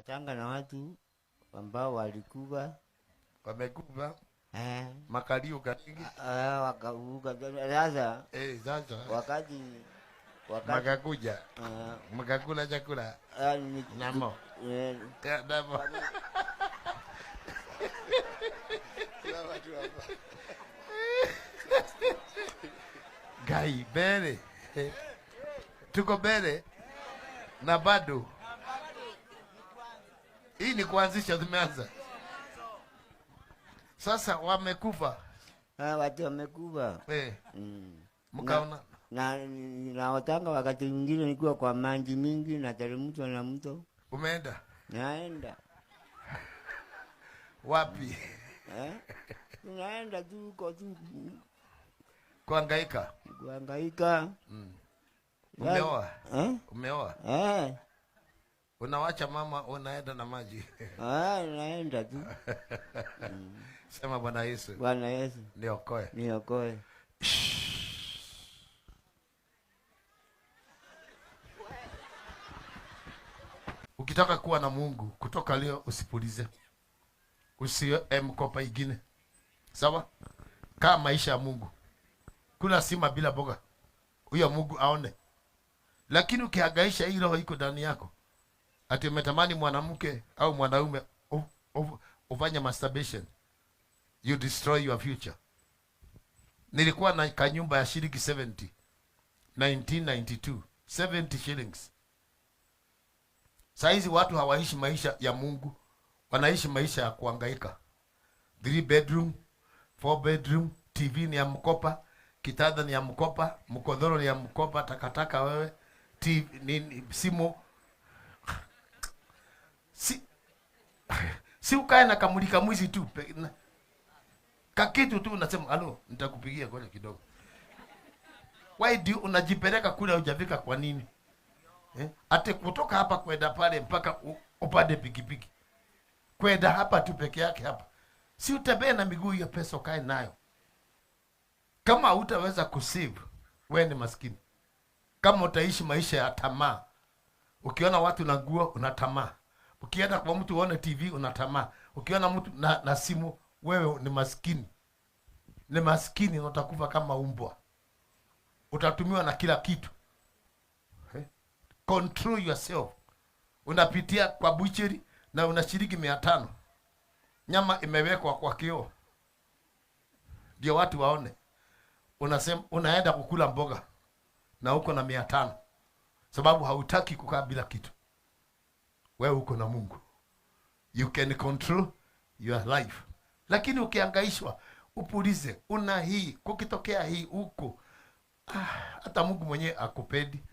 Naotanga na watu ambao walikuwa Wamekufa eh, makaliuka mingi. Wakauka sasa. Eh, sasa wakati makakuja makakula chakula namo Ya, namo. Gai mbele, tuko mbele na bado hii ni kuanzisha, tumeanza sasa. Wamekufa. Watu wamekufa. Mkaona Na naotanga wakati mwingine nikiwa kwa maji mingi nateremshwa na mto. Umeenda Naenda wapi? Eh? Tunaenda tu huko tu kuhangaika. Kuhangaika. Umeoa? Eh? Umeoa? Eh. Unawacha mama unaenda na maji. Ah, naenda tu. Sema Bwana Yesu. Bwana Yesu. Niokoe. Niokoe. Ukitaka kuwa na Mungu kutoka leo usipulize. Usiwe mkopa ingine. Sawa? Kaa maisha ya Mungu. Kula sima bila boga. Huyo Mungu aone. Lakini ukihangaisha hii roho iko ndani yako, ati umetamani mwanamke au mwanaume ufanye masturbation, you destroy your future. Nilikuwa na kanyumba ya shilingi 70 1992, 70 shillings. Saizi watu hawaishi maisha ya Mungu, wanaishi maisha ya kuhangaika. 3 bedroom, 4 bedroom, TV ni ya mkopa, kitanda ni ya mkopa, mkodhoro ni ya mkopa, takataka wewe, TV, nini, simu. Si ukae na kamulika mwizi tu, kakitu tu unasema halo, nitakupigia ngoja kidogo. Why do you unajipeleka kule hujafika kwa nini? Ate kutoka hapa kwenda pale mpaka upande pikipiki. Kwenda hapa tu peke yake hapa. Si utembee na miguu, hiyo pesa ukae nayo. Kama hutaweza kusave, wewe ni maskini. Kama utaishi maisha ya tamaa, ukiona watu na nguo una tamaa, ukienda kwa mtu uone TV una tamaa, ukiona mtu na simu, wewe ni maskini. Ni maskini na utakufa kama umbwa. Utatumiwa na kila kitu. Control yourself. Unapitia kwa butchery na unashiriki 500. Nyama imewekwa kwa kioo ndio watu waone. Unasema unaenda kukula mboga na uko na 500. Sababu hautaki kukaa bila kitu. Wewe uko na Mungu. You can control your life. Lakini ukihangaishwa, upulize, una hii, kukitokea hii huko, hata Mungu mwenyewe akupendi.